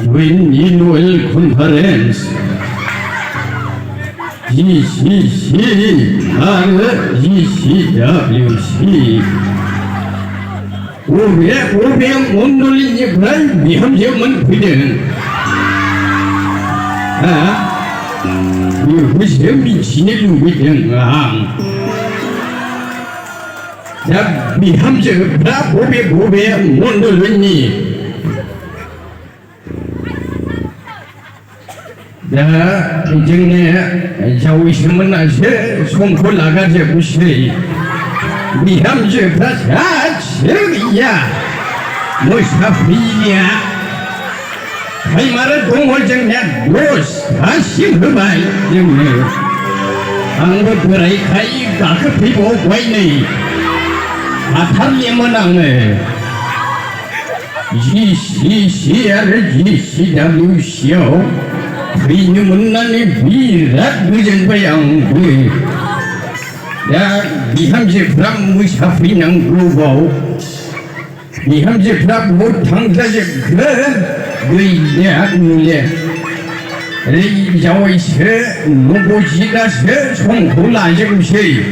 Win Inuel Conference GCC GCWC 오백 못 놀린 이브라이 미함제만 비대는 이 무슨 미친애도 비대는 야 미함제 브라 오백 못 놀렸니 야, 이제 자우시면 나세 손고 나가지 무시. 미함제 브라자 저기야. 뭐 사피냐? 이 말은 동월정냐? 뭐스 다시 그만 정네. 안고 그라이 가이 가크 피고 와이네. 아탈리면 안네. GCCR GCWC요. 이놈은 나는 비rat 의전 바양구 야 미함제 프람 무샤피낭 구보 미함제 프람 못탕사제 그래 너희냐 누래 이 자오이세 노보시다세 송콜라제금세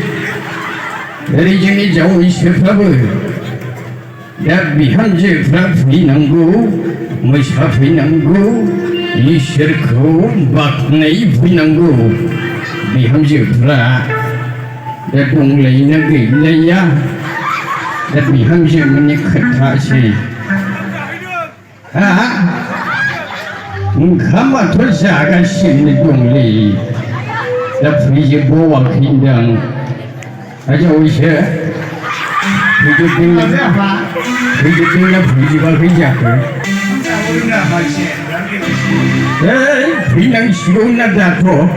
너희쟁이 자오이세 프람을 야 미함제 프람 피낭구 무샤피낭구 이셔코 박내이 부인한고 미함지 브라 내 동네이는 게 있네야 내 미함지 문이 크다시 가만 돌시 아가씨 내 동네 내 부이지 뭐와 긴장 아주 오셔 부이지 빙나 부이지가 그자고 그냥 시골 나다고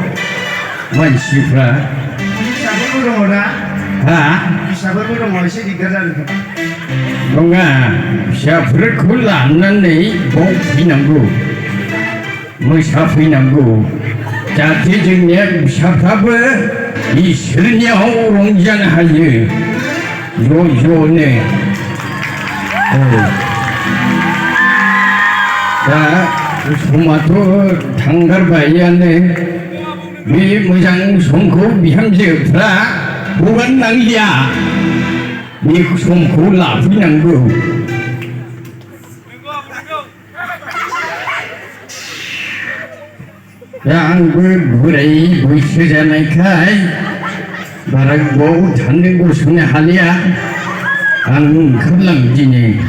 만시프라 사고로 오라 사고로 뭐시 이거는 뭔가 샤프를 콜라 안 났네 뭐 피난고 뭐 샤프이난고 자 대중에 샤프를 이 실냐 옹잔하여 요요네 자 소마토 당갈바이안네 미 무장 송코 미함제 프라 무관 낭리야 미 송코 라피낭구 양구 무레이 무시자나이카이 말하고 찾는 곳은 하리야 안 클랑지니